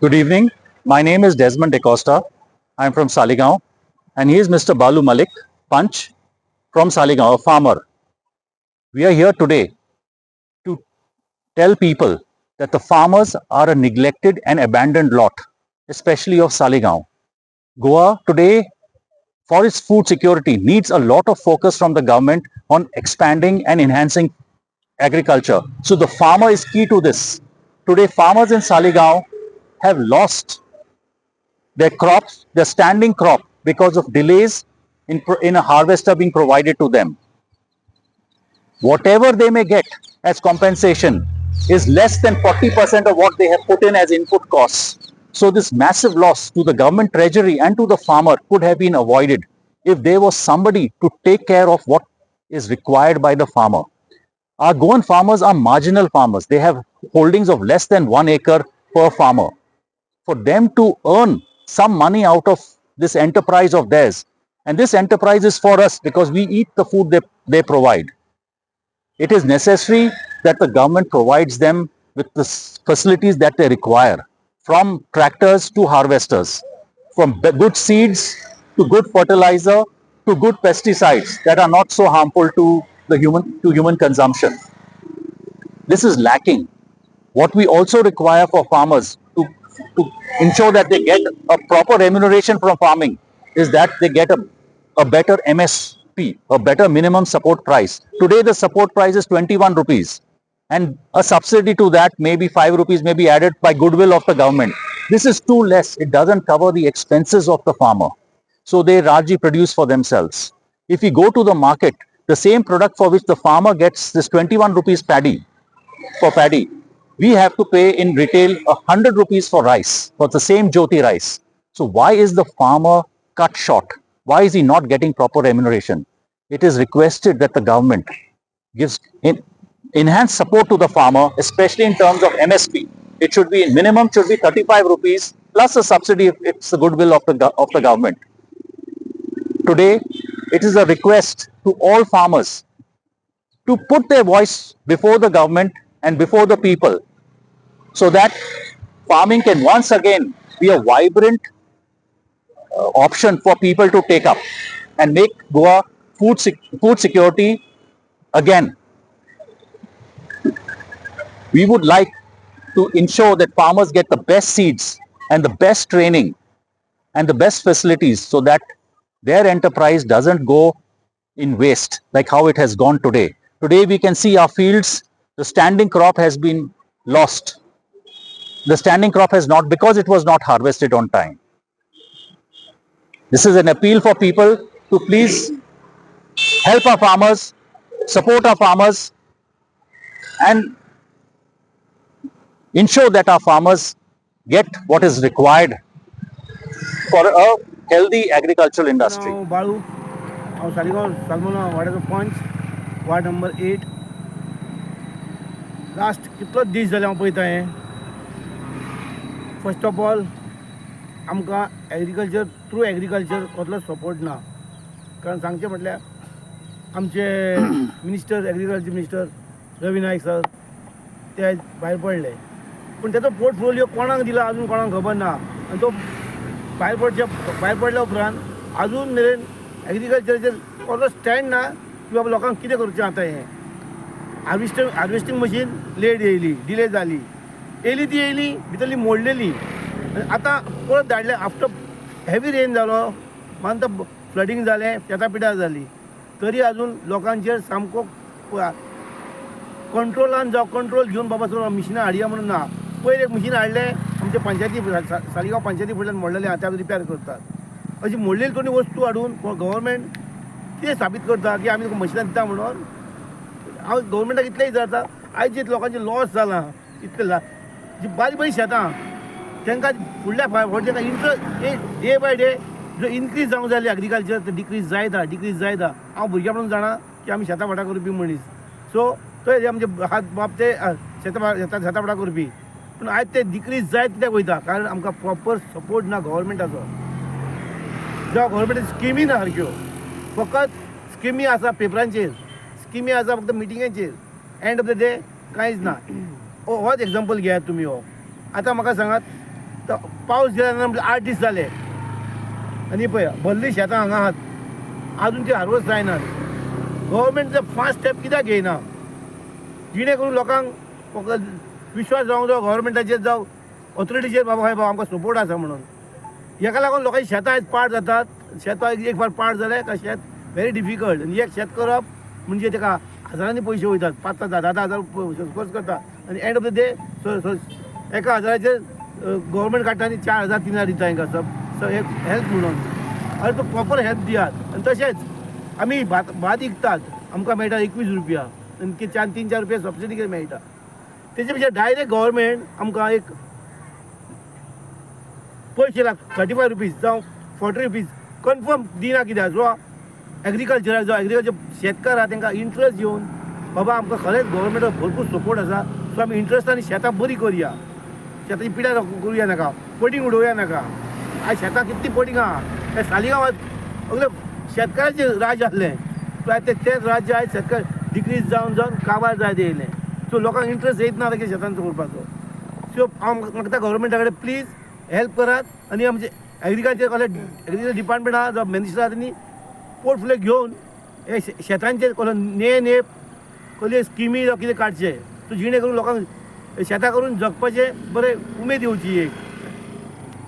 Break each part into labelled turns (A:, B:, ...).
A: Good evening. My name is Desmond DeCosta. I am from Saligao, and he is Mr. Balu Malik, Panch from Saligao, a farmer. We are here today to tell people that the farmers are a neglected and abandoned lot, especially of Saligao. Goa today, for its food security, needs a lot of focus from the government on expanding and enhancing agriculture. So the farmer is key to this. Today, farmers in Saligao have lost their crops, their standing crop, because of delays in a harvester being provided to them. Whatever they may get as compensation is less than 40% of what they have put in as input costs. So this massive loss to the government treasury and to the farmer could have been avoided if there was somebody to take care of what is required by the farmer. Our Goan farmers are marginal farmers. They have holdings of less than 1 acre per farmer. For them to earn some money out of this enterprise of theirs, and this enterprise is for us because we eat the food they provide. It is necessary that the government provides them with the facilities that they require, from tractors to harvesters, from good seeds to good fertilizer to good pesticides that are not so harmful to the human, to human consumption. This is lacking. What we also require for farmers to ensure that they get a proper remuneration from farming is that they get a better MSP, a better minimum support price. Today the support price is 21 rupees, and a subsidy to that, maybe 5 rupees, may be added by goodwill of the government. This is too less. It doesn't cover the expenses of the farmer. So they largely produce for themselves. If we go to the market, the same product for which the farmer gets this 21 rupees paddy, for paddy, we have to pay in retail 100 rupees for rice, for the same Jyoti rice. So why is the farmer cut short? Why is he not getting proper remuneration? It is requested that the government gives enhanced support to the farmer, especially in terms of MSP. It should be, minimum should be 35 rupees plus a subsidy if it's the goodwill of the government. Today, it is a request to all farmers to put their voice before the government and before the people, so that farming can once again be a vibrant option for people to take up and make Goa food security again. We would like to ensure that farmers get the best seeds and the best training and the best facilities so that their enterprise doesn't go in waste like how it has gone today. Today we can see our fields, the standing crop has been lost. The standing crop has not, because it was not harvested on time. This is an appeal for people to please help our farmers, support our farmers, and ensure that our farmers get what is required for a healthy agricultural industry.
B: हांव बाळू, हांव सालिगांव सालमोना वाड्याचो पंच, ward number 8. Last कितलोच दीस जाले हांव पळयता हें. First of all आमकां एग्रीकल्चर थ्रू एग्रीकल्चर कसलोच सपोर्ट ना. कारण सांगचें म्हटल्यार आमचे minister, agriculture minister Ravi Naik sir ते आयज भायर पडले, पूण तेचो पोर्टफोलियो कोणाक दिला अजून कोणाक खबर ना. आनी तो भायर पडल्या उपरांत अजून मेरेन एग्रीकल्चराचेर कसलो स्टँड ना की बाबा लोकांक कितें करचें आतां. हें हार्वेस्टींग मशीन लेट येयली, डिले जाली, येयली ती येयली भितरली मोडलेली, आनी आतां परत धाडले आफ्टर हेवी रेन जालो, मानता फ्लडींग जालें, शेतां पिठां जालीं, तरी अजून लोकांचेर सामको कंट्रोलान जावं कंट्रोल घेवन बाबा सर मिशिनां हाडया म्हणून ना. पयर एक मशीन हाडलें आमच्या पंचायती, सालिगांव पंचायती फुडल्यान मोडलेलें, आतां रिपेर करतात. अशी मोडलेली कोणी वस्तू हाडून गव्हर्मेंट कितें साबीत करता की आमी तुका मशिनां दिता म्हणून? हांव गव्हर्मेंटाक इतलें विचारता, आयज जे लोकांचें लॉस जालां इतलें, जी बारीक बारीक शेतां तांकां फुडल्या फावटी तांकां इंट्रस्ट डे बाय डे जो इनक्रीज जावंक जाय एग्रीकल्चर ते डिक्रीज जायत आहा, डिक्रीज जायत आहा. हांव भुरग्यां म्हणून जाणा की आमी शेतां भाटां करपी मनीस, सो थंय आमचे हात बाप ते शेतां शेतां भाटां करपी, पूण आयज ते डिक्रीज जायत कित्याक वयता? कारण आमकां प्रॉपर सपोर्ट ना गव्हर्मेंटाचो. जावं गव्हर्मेंटाची स्किमी ना सारक्यो, फकत स्किमी आसा पेपरांचेर, स्किमी आसा फक्त मिटिंगांचेर, एंड ऑफ the day कांयच ना. होच एग्जाम्पल घेयात तुमी. हो आतां म्हाका सांगात, पावस गेल्या म्हळ्यार 8 दीस जाले आनी पळय भरली शेतां हांगा आहात, आजून ती हार्वस्ट जायनात. गव्हर्मेंट फास्ट स्टेप कित्याक घेयना जिणे करून लोकांक विश्वास जावंक जावं गव्हर्मेंटाचेर जावं ऑथॉरिटीचेर, बाबा हय बाबा आमकां सपोर्ट आसा म्हणून. हेका लागून लोकांची शेतां आयज पाड जातात. शेतां एक फावट पाड जालें काय शेत व्हेरी डिफिकल्ट. आनी एक शेत करप म्हणजे तेका हजारांनी पयशे वयतात, 5 5 10 10 हजार खर्च करता आनी end of the day 1000 government काडटा आनी 4 हजार 3 हजार दिता हेंकां सब एक हेल्प म्हणून. आनी तो प्रॉपर हेल्प दियात. आनी तशेंच आमी भात विकतात, आमकां मेळटा 21 रुपया आनी 3-4 रुपया सबसिडी कितें मेळटा. तेजे पेक्षा डायरेक्ट गव्हर्मेंट आमकां एक पयशे लाख 35 रुपीज जावं 40 रुपीज कन्फर्म दिना कित्याक, जो एग्रीकल्चराक जो एग्रीकल्चर शेतकार आहा तेंकां इंट्रस्ट येवन बाबा आमकां खरेंच गव्हर्मेंटाक भरपूर सपोर्ट आसा, सो आमी इंट्रस्टान शेतां बरीं करया, शेताची पिड्यार करुया नाका, पडींग उडोवया नाका. आयज शेतां कितलीं पडींग आहा. हे सालिगांवांत सगळें शेतकाराचें राज्य आसलें, तें राज्य आयज शेतकार डिक्रीज जावन जावन काबार जायत येयलें. सो लोकांक इंट्रस्ट येयत ना की शेतांचो करपाचो. सो हांव मागता गव्हर्मेंटा कडेन प्लीज हेल्प करात आनी आमचे एग्रीकल्चर कॉलेज एग्रीकल्चर डिपार्टमेंट आहा, जो मिनिस्टर आहा तेणी पोर्टफोलियो घेवन हे शेतांचेर कसलो ने ने कसले स्किमी जावं कितें काडचें, सो जिणे करून लोकांक शेतां करून जगपाचें बरें उमेद येवची. एक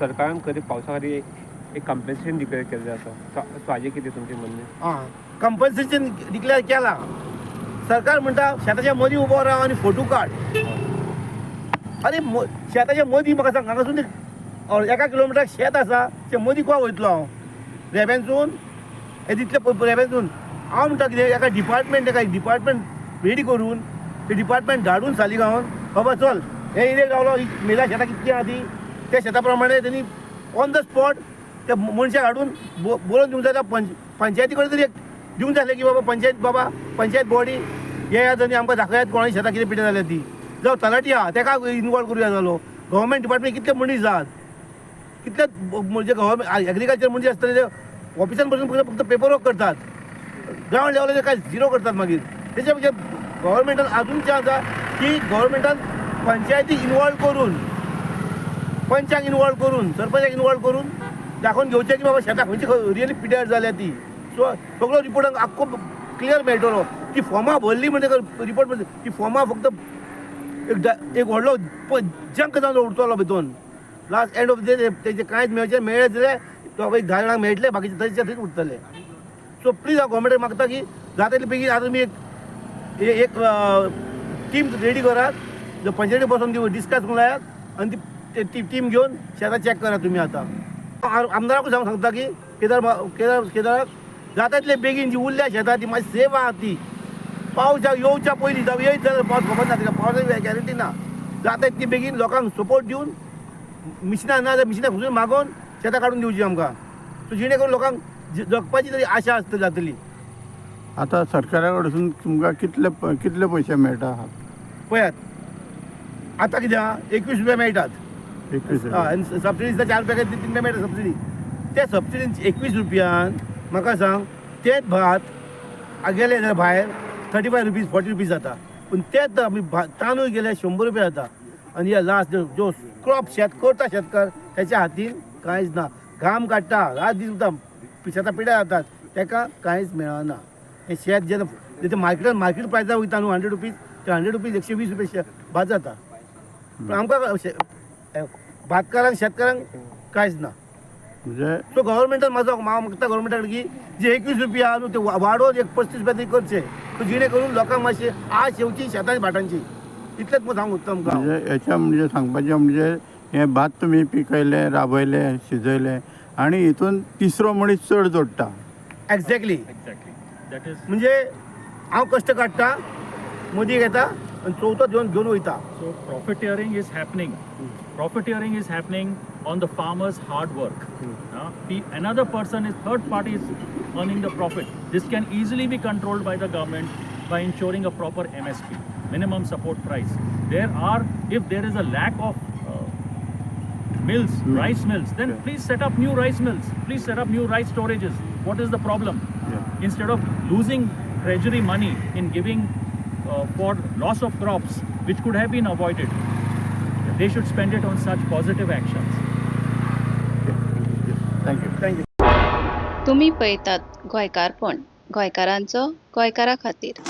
C: सरकारान खरी पावसा खातीर एक कम्पेन्सेशन डिक्लेअर केल्लें आसा, सो हाजेर कितें तुमचें म्हणणें?
B: आं, कंपन्सेशन डिक्लेअर केलां. सरकार म्हणटा शेताच्या मदीं उबो राव आनी फोटो काड. आरे शेताच्या मदीं म्हाका सांग, हांगासून 1 किलोमिटराक शेत आसा, ते मदीं खंय वयतलो हांव रेब्यांसून? हे तितले रेब्यांसून हांव म्हणटा कितें, एका डिपार्टमेंट एका डिपार्टमेंट रेडी करून ते डिपार्टमेंट धाडून सालिगांवान बाबा चल हे एरियेक रावलो, मेला शेतां कितलीं आहा ती त्या शेता प्रमाणे तेणी ऑन the spot त्या मनशाक हाडून बरोवन दिवंक जाय. पंचायती कडेन तरी एक दिवंक जाय की बाबा पंचायत, बाबा पंचायत बॉडी येयात आनी आमकां दाखयात कोणाची शेतां कितें पिड्यार जाल्या ती. जावं तलाठी आहा तेका इनवॉल्व करुया जालो. गव्हर्मेंट डिपार्टमेंट कितले मनीस आहात, कितले म्हणजे गव्हर्मेंट एग्रीकल्चर मनीस आसतले ते ऑफिसान बसून फक्त पेपर वर्क करतात, ग्रावंड लेवलाचेर काय झिरो करतात. मागीर तेच्या पेक्षा गव्हर्मेंटान आजून चान्स आहा की गव्हर्मेंटान पंचायती इनवॉल्व करून, पंचांक इनवॉल्व करून, सरपंचाक इनवॉल्व करून दाखोवन घेवचें की बाबा शेतां खंयची रियली पिड्यार जाल्या ती. सो सगळो रिपोर्ट आख्खो क्लियर मेळटलो. ती फॉर्मां भरली म्हणजे रिपोर्ट, ती फॉर्मां फक्त एक व्हडलो जंक जावन उरतलो भितून. Last end of the day तेजे कांयच मेळचें, मेळ्ळें जाल्यार एक 10 जाणांक मेळटले, बाकीचे थंयचे थंयच उरतले. सो प्लीज हांव गव्हर्मेंटाक मागता की जाता तितले बेगीन आतां तुमी एक टीम रेडी करात, जो पंचायती बसून ती डिस्कस करूंक लायात आनी ती टीम घेवन शेतां चॅक करात तुमी. आतां आमदाराकूच हांव सांगता की केदार केदार केदाराक जाता तितले बेगीन जी उरल्या शेतां ती मातशी सेफ आहा ती, पावस येवच्या पयलीं जावं येयत जाल्यार पावस खबर ना, ताका पावसाची गॅरंटी ना. जाता तितली बेगीन लोकांक सपोर्ट दिवन मिशिनां ना जाल्यार मिशिनां खंयसून मागोवन शेतां काडून दिवची आमकां, सो जिणे करून लोकांक जगपाची तरी आशा आसतली जातली.
D: आतां सरकारा कडसून तुमकां कितले कितले पयशे मेळटा?
B: पळयात आतां कितें आहा, 21 रुपया मेळटात.
D: 21
B: आनी सबसिडी दिसता 4 रुपया 3 रुपया मेळटा सबसिडी. त्या सबसिडीन 21 रुपयान म्हाका सांग तेच भात गेले जाल्यार भायर 35 रुपीज 40 रुपीज जाता, पूण तेच आमी तांदूळ गेल्यार 100 रुपया जाता. आनी हे लास्ट जो क्रॉप शेत करता शेतकार तेच्या हातीन कांयच ना, घाम काडटा रात दीस उरता, शेतां पिड्यार जातात, तेका कांयच मेळना. हें शेत जेन्ना मार्केटान मार्केट प्रायजार वयता न्हू 100 रुपीज, ते 100 रुपीज 120 रुपया भात जाता. पूण आमकां भातकारांक शेतकारांक कांयच ना.
D: म्हणजे
B: सो गव्हर्मेंटान म्हाजो हांव मागता गव्हर्मेंटा कडेन की जे 21 रुपया न्हू ते वाडोवन एक 35 रुपया तरी करचे, सो जिणे करून लोकांक मातशें आश येवची शेतां भाटांची. इतलेंच सांगू तुमकां.
D: म्हणजे हेच्या म्हणजे सांगपाचें म्हणजे हें भात तुमी पिकयलें, राबयलें, शिजयलें आनी हितून तिसरो मनीस चड जोडटा.
B: एक्झॅक्टली
A: एक्झॅक्टली, that is
B: म्हणजे हांव कश्ट काडटा, मदीं घेता आनी चवथो घेवन वयता.
A: So profiteering is happening. Profiteering is happening on the farmer's hard work. Another person is, third party is earning the profit. This can easily be controlled by the government by ensuring a proper MSP, minimum support price. There are, if there is a lack of mills, rice mills, then please set up new rice mills. Please set up new rice storages. What is the problem?
D: Yeah.
A: Instead of losing treasury money in giving for loss of crops, which could have been avoided, they should spend it on such positive actions.
D: Thank you.
B: Thank you.
E: तुमी पळयतात गोंयकारपण, गोंयकारांचो गोंयकारा खातीर.